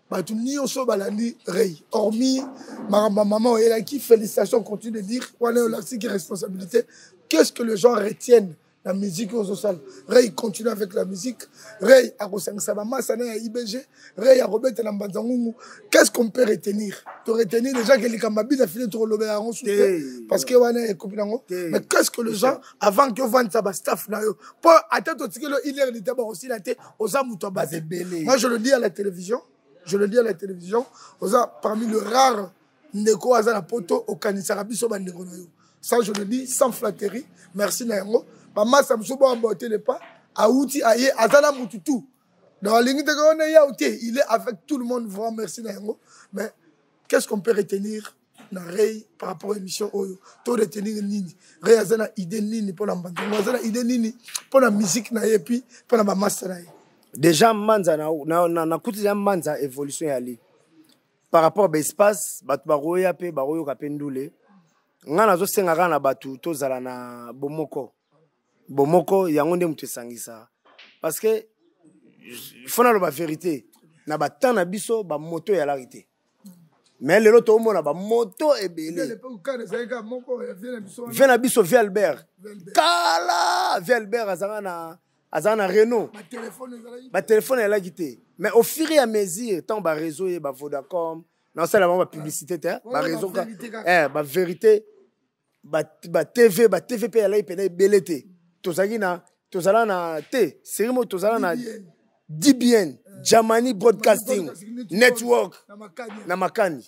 bato nyonso balandi Rey, hormis makambo ya mama oyelaki, félicitations, continue de dire wana olakisiki responsabilité, qu'est-ce que les gens retiennent? La musique oyo ozosala, Rey continue avec la musique. Rey akosangisa bamasa na ya IBG, Rey akobetela Mbanza Ngungu. Qu'est-ce qu'on peut retenir? To retenir déjà ke likambo abina fini, tokolobela yango su te parce que wana ekomi nango. Mais qu'est-ce que les gens, avant que ovandisa bastaff na yo, mpo ata totikeli une heure lita, bakosila te. Oza moto ya bato. Moi, je le dis à la télévision, je le dis à la télévision, oza parmi le rare ndeko aza na poto okanisaka biso bandeko na yo. Ça, je le dis sans flatterie. Merci na yango. Bamasa mosusu boambote le pas awuti aye, aza na mutu tout, donc alingi te wana ya te, il est avec tout le monde. Vraiment, merci na yango. Mais qu'est-ce qu'on peut retenir na Rey par rapport à émission oyo? To retenir nini? Rey aza na idée nini mpona Mbanza? Aza na idée nini mpona musique na ye, puis mpona bamasa na ye? Déjà Mbanza nakuti na Mbanza évolution yali par rapport baespace, bato bakoya mpe bakoyoka mpe ndule. Ngai nazosenga kaka na bato tozala na bomoko. Bomoko yango nde moto esangisa, parce que faut naloba vérité, na batemps na biso bamoto eyalaki te, mais lelo toomona bamoto ebele. Vie na biso, vie Albert kala, vie Albert azalaka na Renault, batelefone eyalaki te. Mais au fur et à mesure ntango baréseau ye, bavodacom, naosala bango bapublicité te, baréseau, bavérité, batv, batv mpe eyalaki mpena ebele te. Tozalaki na, tozala na te série moko, tozala na DBN, Germany Broadcasting Network, na Makani,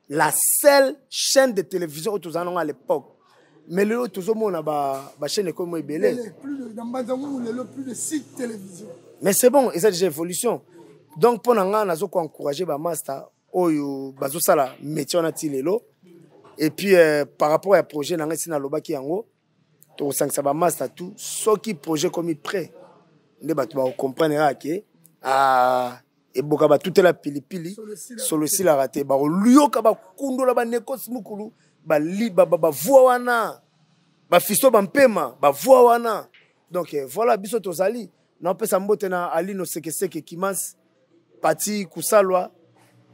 la seule chaîne de télévision oyo tozala nango à l'époque. Mais lelo tozomona bachaîne ekomi ebele. Mais c'est bon, eza déjà évolution. Donc mpo na ngai, nazo koencourage bamaster. Oyo bazosala métier wana ti lelo. Et puis par rapport ya projet na ngai, esi nalobaki yango, tokosangisa bamaster tout. Soki projet komi prêt nde bato bakocomprendre kaka ke, ah, eboka batutela pilipili solo esilaka te. Bakolyoka bakundola banekosi mukulu bavoi wana, bafisto bampema bavoi wana. Donc voilà, biso tozali naopesa mbote na Alino Sekeseke Kimas Pati Kusalwa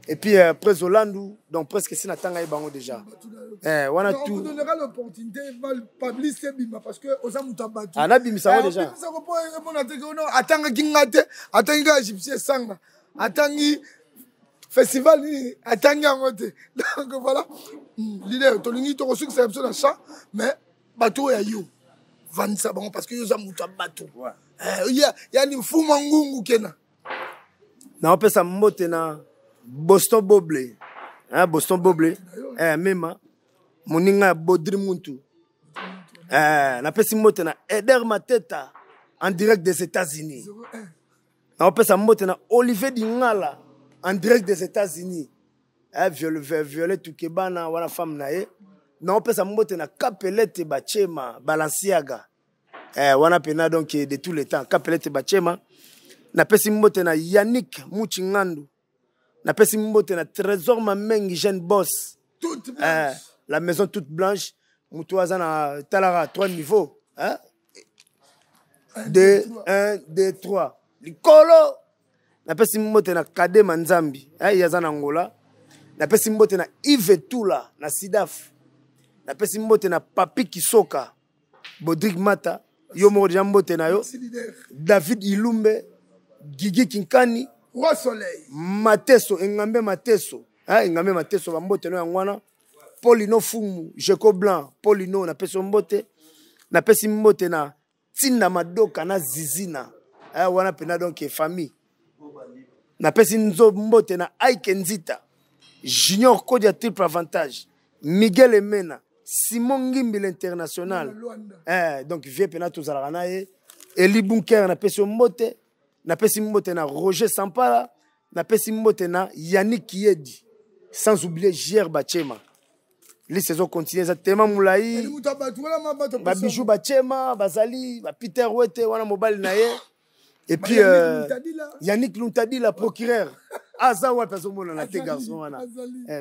et puis Prez Olandu. Donc presque si natanga ye bango déjà wana tout. On vous donnera l'opportunité publicité bima parce que oza mutu abatu. Ah, nabimisa yango déjà. Obimisa ko po emona te ke no atangaki nga te, atangi kaka Gypsy Esanga, atangi festival nini, atangi yango te. Donc voilà, leader, tolingi tokosukisa biso na champ, mais bato oyo ya yo vandisa bango parce que yo oza moto ya bato. Yani mfuma ngungu kena. Naopesa mbote na Boston Boble, hein, Boston Boble, mema moninga ya Bodri Muntu. Napesi mbote na Eder Mateta en direct des États-Unis. Naopesa mbote na Olivier Dingala en direct des États-Unis, Violet Tukebana wana femme na ye. Naopesa mbote na Kapelete Bachema Balenciaga, wana pena donc de tous les temps Kapelete Bachema. Napesi mbote na Yannick Muchingandu, napesi mbote na Trésor Mamengi jeune boss. Toute blanche. La maison toute blanche, moto aza na talaka 3 niveaux, hein? 2 1 2 3 likolo. Napesi mbote na Kadema Nzambi, ye aza na Angola. Napesi mbote na Yves Tula na Sidaf. Napesi mbote na Papi Kisoka Bodrik Mata, yo moko deja mbote na yo. Merci, leader. David Ilumbe, Gigi Kinkani, Roi Soleil, Mateso Engambe Mateso, Engambe Mateso, bambote no yango wana. Paulino Fumu Jeko Blanc, Paulino, napesi yo mbote. Napesi mbote na Tinda Madoka na Zizina, wana pena donc famille. Napesi nzo mbote na Aike Nzita Junior Kodia Triple Avantage, Miguel Emena, Simon Ngimbi l'international, donc vie pena tozalaka na ye. Eli Bunker, napesi yo mbote. Napesi mbote na Roger Sampala, napesi mbote na Yannick Kiedi, sans oublier JR Bachema. Liste ezocontinue, eza tema molai. Babiju Bachema bazali, ba Peter Wete wana mobali na ye, et puis Yannick Luntadila procureur aza wapi, azomonana te garçon wana.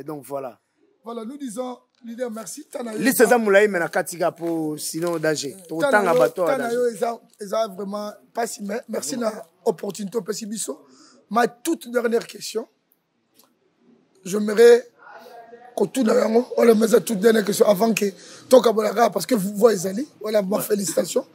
Donc voilà. Voilà, nous disons leader merci. Liste eza molai, me na kati ka po sinon danger tokotanga bato. Tana yo eza vraiment pasi, mais merci na opportunité opesi biso. Ma toute dernière question, j'aimerais kotuna yango wala meza toute dernière question avant que tokabolaka parce que vous voyez ezali wala ma félicitation.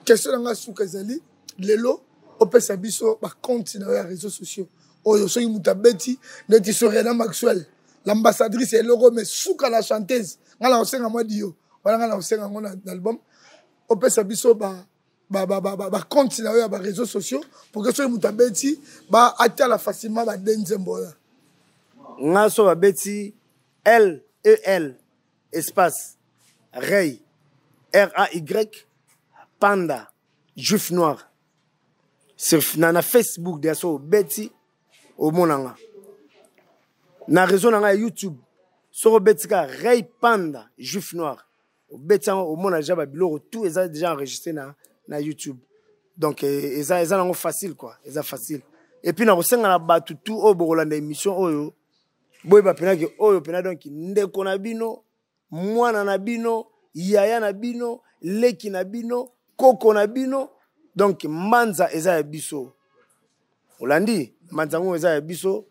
Question na nga suka ezali lelo opesa biso bacompte na yo ya réseaux sociaux oyo soki moto abeti neti Sorena Maxwell l'ambassadrice eloko, mais suka la chanteuse nga na kosenga mwa dio wana, nga na kosenga yango na album, opesa biso bacompte na yo ya baréseaux sociaux pour que soki moto abeti ba atala facilement bade nzembo oyo. Nga so babeti L E L espace Ray R A Y Panda Juif Noir sur na Facebook deya, so obeti omonanga na réseau na ngai ya YouTube. Soki obeti kaka Ray Panda Juif Noir, obeti yango, omona déjà babiloko tout eza déjà enregistré na YouTube. Donc eza nango facile quoi, eza facile. Et puis nakosenga na bato tout oyo bokolanda émission oyo, boyeba mpena ke oyo mpena donc ndeko na bino, mwana na bino, yaya na bino, leki na bino, koko na bino. Donc mbanza eza ya biso, olandi mbanza ngo eza ya biso.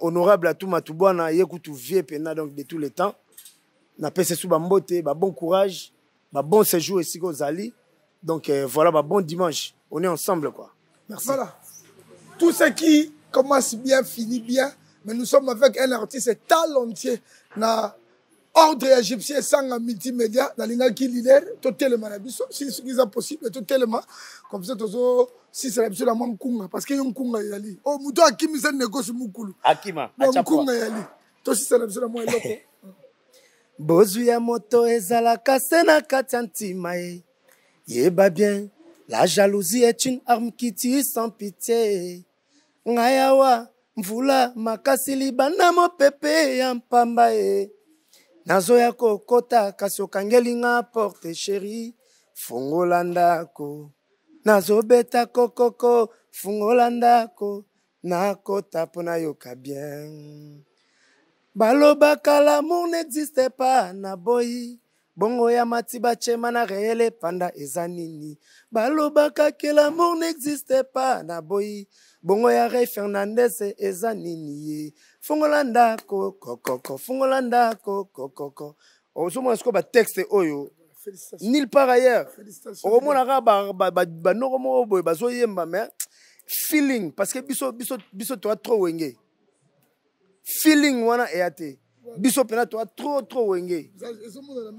Honorable Atuma Tubwana ye kutu vie pena donc de tous les temps, napesi su bambote, ba bon courage, ba bon séjour esika ozali. Donc voilà, ba bon dimanche, on est ensemble quoi. Merci. Voilà, tout ce qui commence bien finit bien, mais nous sommes avec un artiste talentueux na ordre ya Gypsy Esanga Multimédia. Nalingaki leader totelema na biso si soki eza possible, totelema comme ça tozo sisela biso na mwa nkunga parce que yo nkunga ezali o moto akimisa negosi mokulu. Akima. Nkunga ezali, tosisela biso na mwa eloko. Bozwi ya moto ezalaka se na kati ya ntima ye. Yeba bien, la jalousie est une arme qui tue sans pitié. Ngai awa. Mvula makasi libanda mopepe ya mpamba e. Nazoya kokota kasi okangeli nga porte chérie. Fungola ndako. Nazobeta kokoko fungola ndako. Nakota mpo nayoka bien. Balobaka l'amour n'existe pas naboyi. Bongo ya mati bachema na réel panda eza nini. Balobaka que l'amour n'existe pas naboyi. Bongo ya Ray Fernandez eza nini ye. Fungola ndako kokoko fungola ndako kokoko. Ozomona sikoyo batexte oyo nulle part ailleurs. Okomona kaka banoko moko boye bazoyemba mais feeling parce que biso biso biso toa trop wenge. Feeling wana eya te. Biso mpena toa trop trop wenge.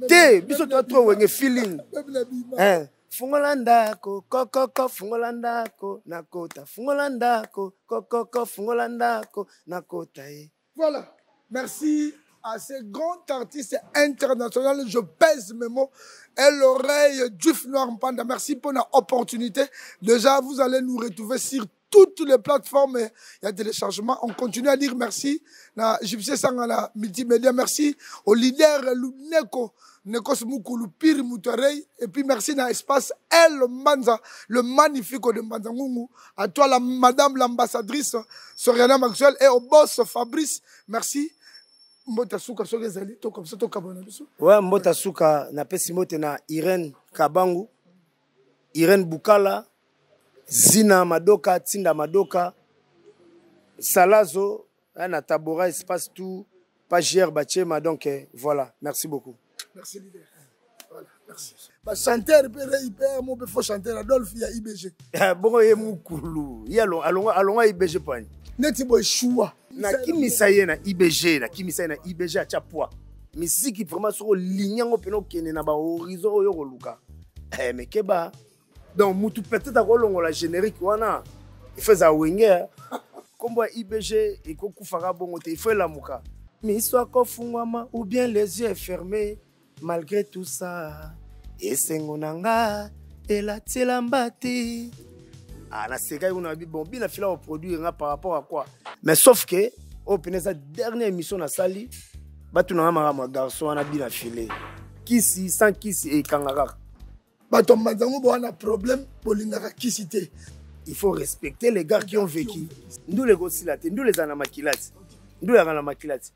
Te biso toa trop wenge feeling. Hein. Fungola ndako kokoko fungola ndako nakota fungola ndako kokoko fungola ndako nakota ye. Voilà. Merci à ces grands artistes internationaux. Je pèse mes mots. Et l'oreille du Noir Mpanda. Merci pour l'opportunité. Déjà, vous allez nous retrouver sur toutes les plateformes. Il y a téléchargement. On continue à dire merci. Na Gypsy Sangala Multimédia. Merci au leader Luneko. Nekos Mukulu Piri Moutarei. Et puis merci dans l'espace El Manza, le magnifique de Mbanza Ngungu. À toi, la madame l'ambassadrice Soriana Maxwell et au boss Fabrice. Merci. Mbota suka soki ezali to comme ça to kabona biso. Ouais, mbota suka na pesi mbote na Irène Kabangu, Irène Bukala, Zina Madoka, Tinda Madoka, Salazo, na Tabora espace tout, Pagier Bachema, donc voilà, merci beaucoup. Merci leader. Voilà, merci. Ba chanteur pe hyper mon pe faux chanteur Adolphe ya IBG. Bongo ye mukulu, ye alonga alonga IBG pani. Neti boy choua. Na kimisa ye na IBG, na kimisa ye na IBG atia poids. Misiki vraiment soko linyango peno kene na ba horizon oyo koluka. Eh mais keba. Donc mutu peut-être akolongola générique wana. Il faut za wenge. Kombo ya IBG ekokufaka bongo te, il faut elamuka. Miso akofungwama ou bien les yeux fermés malgré tout ça. Esengo na nga elatiela mbati. Ah na sekai kuna bi bon bina fila produire nga par rapport à quoi? Mais sauf que au peneza dernière émission na sali batu na mama garçon wana bina filé. Kisi sans kisi et kangaka. Bato manzango bo na problème bolingaka kisi te. Il faut respecter les gars qui ont vécu. Ndule kosila te, ndule za na makilati. Ndule ya na makilati.